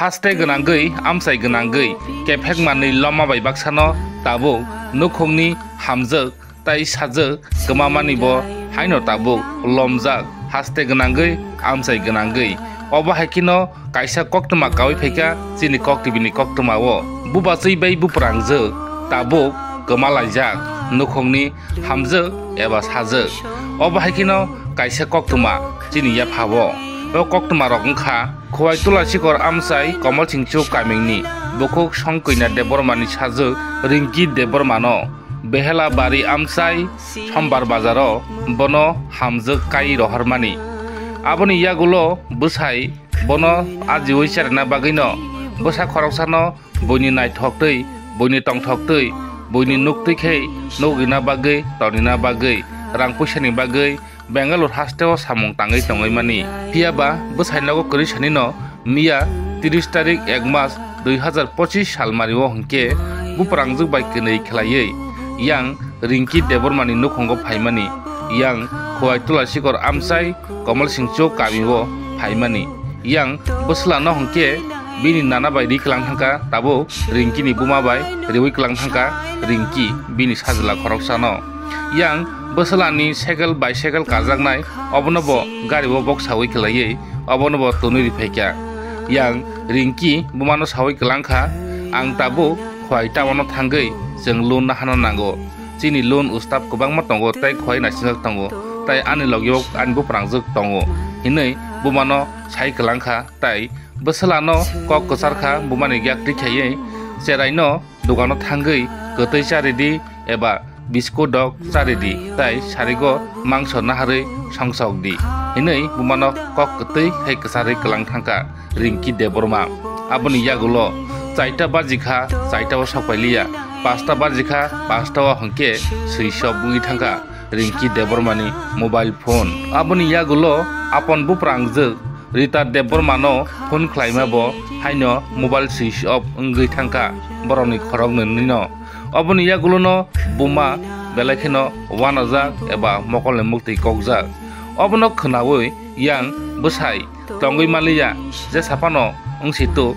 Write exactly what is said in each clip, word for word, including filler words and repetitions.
Haste gwnangwi, amchai gwnangwi, kephek manwi loma bai baksano tabuk nukhungni hamjwk tai sajwk kwmamani bo haino tabuk lomjak, haste gwnangwi, amchai gwnangwi. Obo hai kheno kaisa koktwma kaui phaikha chini Kok T V ni koktwmao. Bubachwi bai buprangjwk tabuk kwmalaijak nukhungni hamjwk eba sajwk. Obo hai kheno kaisa koktwma chini yaphao. O koktwma rok wngkha Khowai Tulasikor amchai Komol Singchu kamingni bukhuk Songkwina Debbarmani sajwk Rinki Debbarmano Behela Bari amchai Sombar Bazaro bono hamjwk kai rohormani. Aboni yagulo bwsai bono ajiui cherna bagwino bwsa khoroksano buini naithoktwi, buini tongthoktwi, buini nuktwi khe nukgwina bagwi, tonina bagwi, rang puisani bagwi Bangalore hasteo samung tangwi tongwi mani. Phiya ba bwsai nogo kwrwi sanino miya tris tarik ek mas dui hazar pochis salmario hwnkhe buprangjwk bai kwnwi khlaiwi yang Rinki Debbarmani nukhungo phaimani, yang Khowai Tulasikor amchai Komol Singchu kamio phaimani. Yang bwslano hwnkhe bini nana bai ri kwlang thangkha, tabuk Rinki ni buma bai riwi kwlang thangkha Rinki bini sajla khoroksano. Yang bwslani cycle bicycle karjaknai, obono bo gari o boksaui khlaiwi obono bo tonwi ri phaikha. Yang Rinki bumano saui kwlang kha, "Ang tabuk Khowai town o thangwi chwng loan nahana nango. Chini loan ustab kwbangma tongo tei Khowai naisingjak tongo, tei ani logio ani buprangjwk tongo," hinwi bumano sai kwlang kha tei bwslano kok kwchar kha bumani yaktwi khaiwi, "Cheraino dogano thangwi kwtwi charidi eba biskut dok charidi tei sarigo mangso naharwi songsokdi," hinwi bumano kok kwtwi hai kwcharwi kwlang thangkha Rinki Debbarma. Aboni yagulo chaita bajikha, chaita o sokpailiya, pasta bajikha, pasta o hwnkhe switch off wngwi thangkha Rinki Debbarmani mobile phone. Aboni yagulo apon buprangjwk Rita Debbarmano phone khlaima bo haino mobile switch off wngwi thangkha borokni khoroknwino. Oboni yagulono buma belai kheno uanajak eba mokolni muktwi kokjak. Obono khwnaui yang bwsai tongwi manliya, jesa phano wngsi tuk,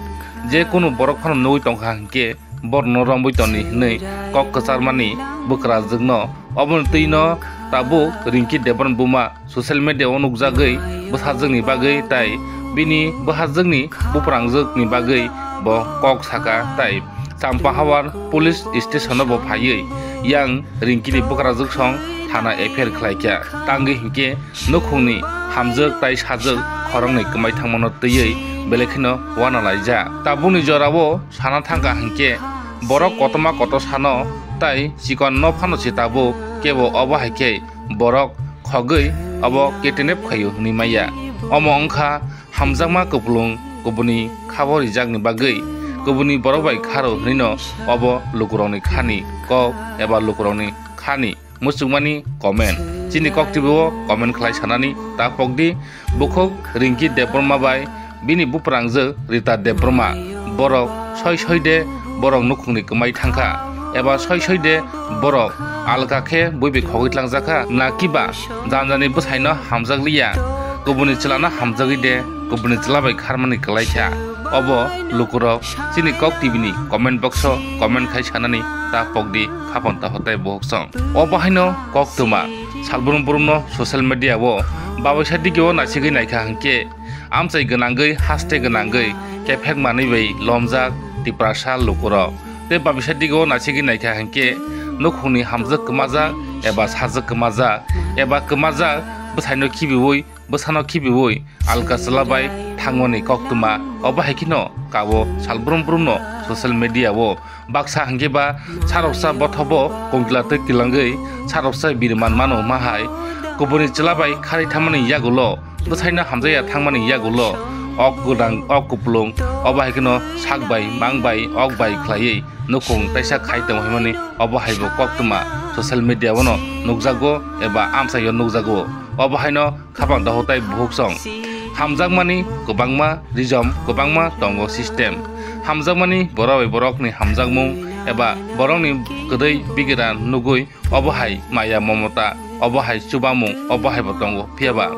je kunu borok phano nugwi tongkha hinkhe borokno romwi toni hinwi kok kwcharmani bwkrajwkno. Oboni twino tabuk Rinki Debbarma buma social media o nukjagwi bwsajwkni bagwi tai bini bwsajwkni buprangjwkni bagwi bo kok saka tai Champahawar police station o bo phaiwi yang Rinki ni bwkrajwk song thana F I R khlaikha. Tangwi hinkhe nukhungni hamjwk tai sajwk khoroknwi kwmai thangmano twiwi belai kheno uanalaijak. Tabukni jorao sana thangkha hinkhe borok kotorma kotor sano tai chikon no phano se tabuk kebo obo hai khe borok khogwi obo ketenep khaio hwnwi maya. Omo wngkha hamjakma kupulung kubuni khabo rijakni bagwi kubuni borok bai kharo hwnwino obo lukurokni khani kok eba lukurokni khani muchungmani comment. Chini Kok T V o comment khlai sanani ta pokdi. Bukhuk Rinki Debbarma bai bini buprangjwk Rita Debbarma, borok soi soi de borok nukhungni kwmai thangkha, eba soi soi de borok alka khe bui bai khogwi tlangjakha, na kiba janjani bwsaino hamjakliya, kubuni chwlano hamjagwi de kubuni chwla bai kharmani kwlaikha. Obo lukurok chini Kok T V ni comment box o comment khai sanani ta pokdi, khapang ta hotai bohok song. Obo haino koktwma salbrum brumno social media o babaisa digio naisigwi naikha hinkhe amchai gwnangwi, haste gwnangwi, kephek manwi bai lomjak Tiprasa lukurok. Tei babaisa digio naisigwi naikha hinkhe nukhungni hamjwk kwmajak eba sajwk kwmajak eba kwmajak bwsaino khibiui bwsano khibiui alka chwla bai thangmani koktwma. Obo hai kheno kabo salbrum brumno social media o baksa hinkhe ba saroksa bothobo kongkla tei kilangwi saroksa biriman mano hwnma hai kubuni chwla bai kharwi thangmani yagulo bwsaino hamjakya thangmani yagulo ok gwnang ok kupulung obo hai kheno sak bai mang bai ok bai khlaiwi nukhung taisa khai tongo hwnmani obo hai bo koktwma social media o no nukjago eba amchaio nukjago. Obo haino khapang dohok tai buhuk song. Hamjakmani kwbangma rijom, kwbangma tongo system. Hamjakmani borok bai borokni hamjakmung eba borokni kwdwi bigira nugwi obo hai maya momota, obo hai chubamung, obo hai bo tongo. Phiya ba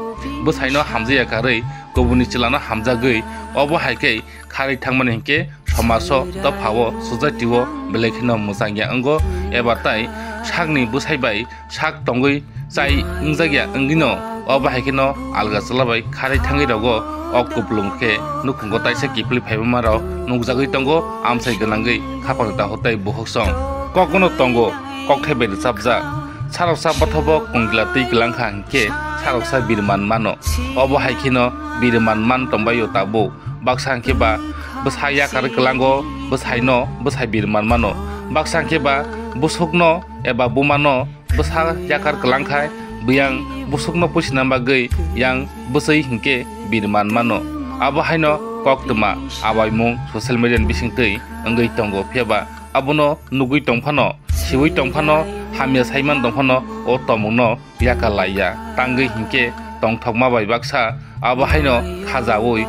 bwsaino hamjakya karwi kubuni chwlano hamjagwi, obo hai khe kharwi thangmani hinkhe somajo, dophao, society-o belai kheno mwchangya wngo, eba tai sakni bwsai bai sak tongwi chai wngjakya wngwino, obo hai kheno alga chwla bai kharwi thangwi rogo o kupulung khe nukhungo taisa kiphilwi phaima rok nukjagwi tongo, amchai gwnangwi khapang daho tei buhuk song. Kokno tongo kokthai bai rwchapjak. Saroksa bothobo kungkla twi kwlangkha hinkhe saroksa birman mano. Obo hai kheno birman man tongbaio tabuk. Baksa hinkhe ba bwsa yakar kwlango, bwsaino bwsai birman mano. Baksa hinkhe ba bwswkno eba bumano bwsa yakar kwlangkhai, bwyang bwswkno puisina bagwi yang bwswi hinkhe birman mano. Abo haino koktwma abaimung social media ni bisingtwi wngwi tongo, phiyaba abono nugwi tongphano, siwi tongphano, hamya saiman tongphano o tomungno yakar laiya, tangwi hinkhe tongthokma bai baksa abo haino khajaui,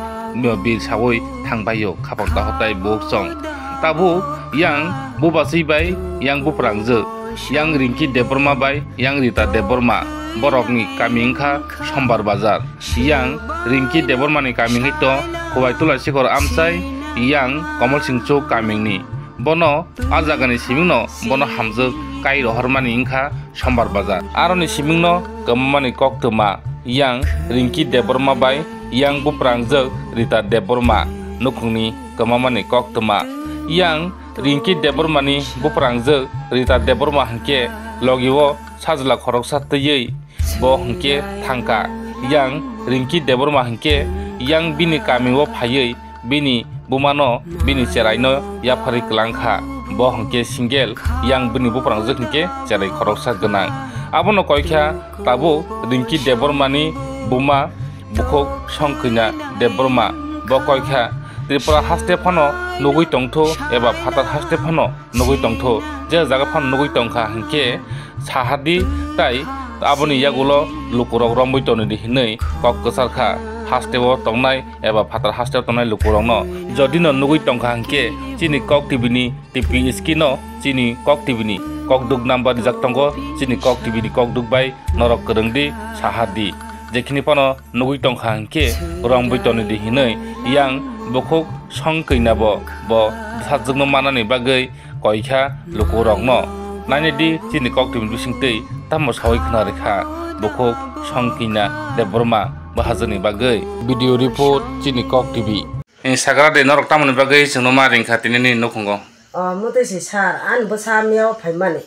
birsaui thangbaio khapang daho tei buhuk song. Tabuk yang bubaswi bai yang buprangjwk, yang Ringki Debbarma bai yang Rita Debbarma, borokni kami wngkha Sombar Bazar. Yang Ringki Debbarmani kami wngkha to Khowai Tulasikhor amchai, yang Komol Singchuk kamingni. Bono a jagani simingno bono hamjwk kai rohormani wngkha Sombar Bazar. Aroni simingno kwmamani koktwma yang Ringki Debbarma bai yang buprangjwk Rita Debbarma nukhungni kwmamani koktwma. Yang Ringki Debbarmani buprangjwk Rita Debbarma hinkhe logio sajla khoroksa twiwi bo hinkhe thangkha. Yang Ringki Debbarma hinkhe yang bini kamio phaiwi bini bumano, bini cheraino yapharwi kwlangkha. Bo hinkhe single, yang bini buprangjwk hinkhe cherai khoroksa gwnang. Abono koikha tabuk Ringki Debbarmani buma bukhuk Songkwina Debbarma. Bo koikha Tripura haste phano nugwi tongthu eba phatar haste phano nugwi tongthu, je jaga phano nugwi tongkha hinkhe sahardi, tai aboni yagulo lukurok romwi tonidi hinwi kok kwcharkha. Hasteo tongnai eba phatar hasteo tongnai lukurokno jodino nugwi tongkha hinkhe chini Kok T V ni T P screen-o chini Kok T V ni kokduk number rijak tongo, chini Kok T V ni kokduk bai norok kwrwngdi, sahardi. Jekhini phano nugwi tongkha hinkhe romwi tonidi hinwi yang bukhuk Songkwina bo, bo bwsajwkno manani bagwi koikha lukurokno. Nainidi chini Kok T V ni bisingtwi tamo sawi khna rikha bukhuk Songkwina Debbarma bwsajwkni bagwi. Video report, chini Kok T V. Instagram de norok tamoni bagwi chwngno ma ringkha tinini nukhungo. O, motwi si sir, ani bwsa miyao phaimani.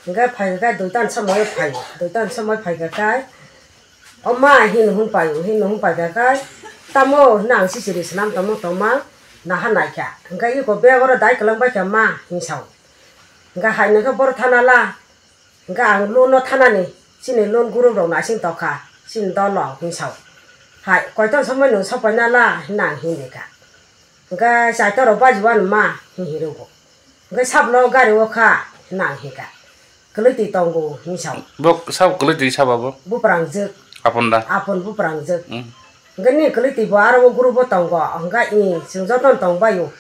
Hwnkhe phaikha khe duitan somoi phai, duitan somoi phaikha khe, o ma, hino hwn pai, hino hwn paikha khe, tamo hwnwi ang sisiri swnam tongmung tongma naha naikha. Hwnkhe iko bag oro dai kwlwng baikha ma, hwnwi sao. Hwnkhe hai nokhe boro thana la, hwnkhe ang loan no thanani, chini loan group rok naising tokha, chini dol rok hwnwi sao. Hai, koiton somoi nwng sopaina la, hwnwi ang hwnwi kha. Hwnkhe chaitor rok baji wano ma, hwnwi rwgo. Hwnkhe sablo gari o kha, hwnwi ang hwnkha. Kwlwi twi tongo, hwnwi sao. Bo sabo kwlwi twi sabo bo? Buprangjwk. Apon da? Apon buprangjwk. Mm. Hwnkhe ni kwlwi twi bo aro o group o tongo, hwnkhe i, chwng jotono tong bai o.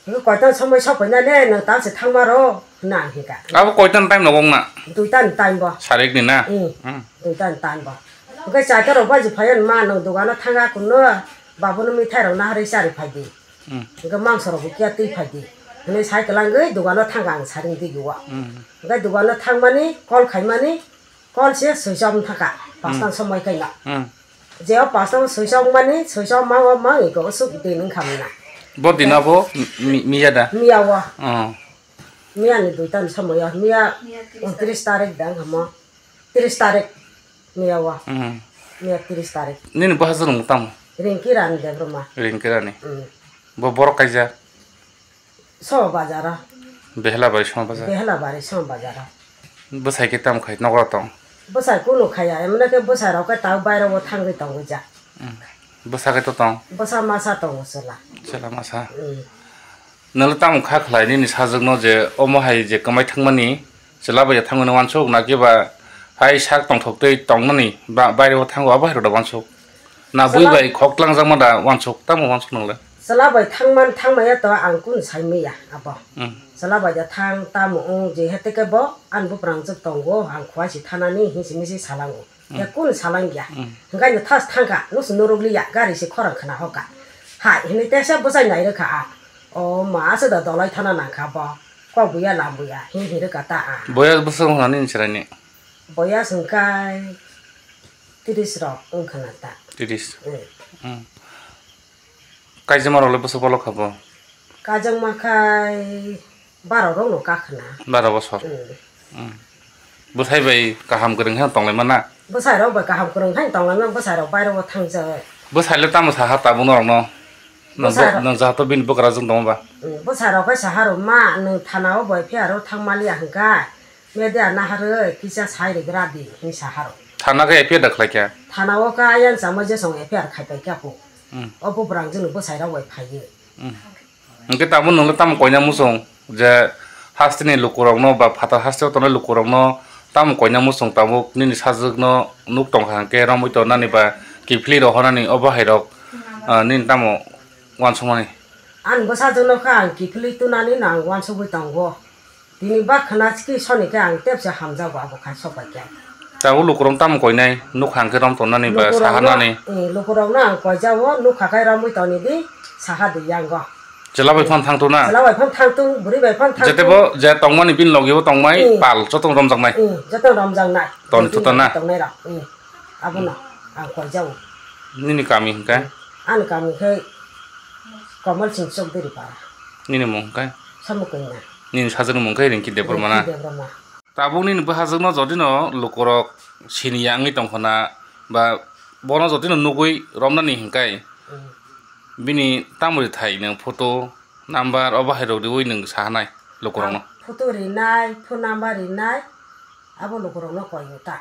Hwnkhe koiton somoi sopaina le, nwng tal se thangma rw, hwnwi ang hwnkha. Abo koiton time no wngna? Duitan time bo. Sarik ni na? Mm. Mm. Duitan time bo. Hwnkhe chaitor rok baji phaiya ma, nwng dogano thanga kunno, babono mithai rok naharwi charwi phaidi. Hmm. Hwnkhe mangso rok bo kiya twi phaidi. Hwnwi sai kwlangwi dogano thangkha ang saring twi o. Hmm. Hwnkhe dogano thangmani, call khaimani, call se switch off wngkha, pasta Hmm. somoi khaina. Hmm. Jeo pasta switch off mani, switch off ma, o ma, iko usuk din wngkha mona. Bo dina bo mi-, miya da? Miya o. Oh. Miya ni duitan somoi o, miya Miya tris tarik. Untris tarik da wngkha mo. Tris tarik. Miya o. Hmm. Miya tris tarik. Nini bwsajwk mung tamo? Ringki Rani Debbarma. Ringki Rani. Hmm. Bo borok kaijak? Soma bazar o. Behela bai Soma bazar? Behela bai Soma bazar o. Bwsai khe tamo khai nogo tong? Bwsai kunu khaya, emne khe bwsai rok khe tau bairo o thangwi tongwi ja. Hmm. Bwsa khe to tong? Bwsa masa tongo chwla. Chwla masa. Hmm. Nwng tamo kha khlai nini sajwkno je omo hai je kwmai thangmani chwla bai thangmani wansuk na kiba hai sak tongthok tei tongmani ba-, baire o thango abo hai rok da wansuk? Na bui chwla bai khok tlangjak ma da wansuk, tamo wansuk nwng le? Chwla bai thangman thangmaya to ang kunu sai maya abo. Hmm. Chwla bai da thang tamo wng je hete khe bo ani buprangjwk tongo ang khwai si thanani hinsi misi salango. Ya kunu salang ya. Hingkai no thas thangka, nusu norok liya, gari se khorang khna hoka. Hai, hini tesa bwsai nai rwkha a. O ma, aswk da dolai thana nangkha bo. Kok buya lam buya, hi hi rwkha ta a. Boyas bwswk wngkha nini chwraini? Boyas hingkai tiris rok wngkha na ta. Tiris. Mm. Mm. Kaijakma rok le bwswk bolok kha bo? Kaijakma khai baro rok no kakhwna. Baro bosor. Mm. Mm. Bwsai bai kaham kwrwng khe tonglaima na? Bwsai rok bai kaham kwrwng khe tonglaima, bwsai rok bairo o thangjak. Bwsai le tamo saha tabuk norok no? Nwng bo-, Bwsai rok nwng jato bini bwkrajwk tongo ba? Mm, bwsai rok khai saha rok ma, nwng thana o bo F I R o thang maliya hwnkha. Media naharwi kisa sai rwgra di, hwnwi sa haro. Thana khe F I R da khlai kha? Thana o khe ayang chamai jesong F I R khai pai kha po. Hmm. O bubrang jwng bwsai rok bai phaiwi. Hmm. Hwnkhe tabuk nwng le tamo koina muchung je hasteni lukurokno ba phatar hasteo tongnai lukurokno tamo koina muchung tabuk nini sajwkno nuk tongkha hwnkhe romwi tonnani ba kiphilwi rohornani o bahairok, ah, nini tamo uansukmani? Ani bwsajwkno khe ang kiphilwi tunani no ang uansugwi tongo. Tini ba khna chikhi soni khe ang tepsa hamjago abo khai sok bai khe. Tabuk lukurok tamo koinai, nukha hwnkhe rom tonnani ba Lukurokno, saharnani? Eh, lukurokno ang koijao, nukha khai romwi toni di, saha di yango. Chwla bai phano thangtuna? Chwla bai phano thangtung, bwrwi bai phano thangtung. Jetebo je tongmani bini logi bo tongmai, Eh. Pal, joto romjaknai? Eh, joto romjaknai. Toni Bini thutana? Tongnai rok, eh, abono ang koijao. Nini kami hwnkhe? Ani kami khe Kamal Singh Chowdhury para. Nini mung hwnkhe? Samukaina. Nini sajwkni mung khe Rinki Debbarma na? Rinki Debbarma. Tabuk nini bwhajwkno jotino lukurok siniya wngwi tongkha na, ba bono jotino nugwi romnani hwnkhe, Mm. Bini tamo rithai nwng photo, number o bahairok riwi nwng sahanai lukurokno? Photo rinai, phone number rinai, abo lukurokno koio ta.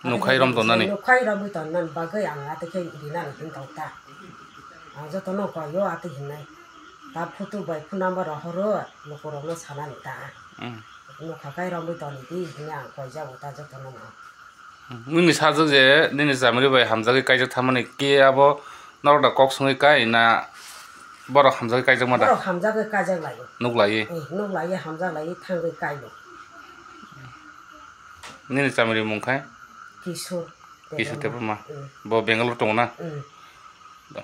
Nukhai rom tonnani? Nukhai romwi tonnani bagwi ang atwi khe rinani hwn tong ta. Ang jotono koio atwi hinai. Ta photo bai phone number rohoro lukurokno sanani ta. Mm. Nukha kai romwi toni di hinwi ang koijago ta jotono no. Nini sajwk je nini chamiri bai hamjagwi kaijak tharmani khe abo norok da kok swngwi kai na borok hamjagwi kaijakma da? Borok hamjagwi kaijak laio. Nuk laiwi? Eh, nuk laiwi hamjak laiwi thangwi kaio. Nini chamiri mung khai? Kishore Kishore Debbarma. Debbarma. Mm. Bo Bangalore tongo na? Mm. Da.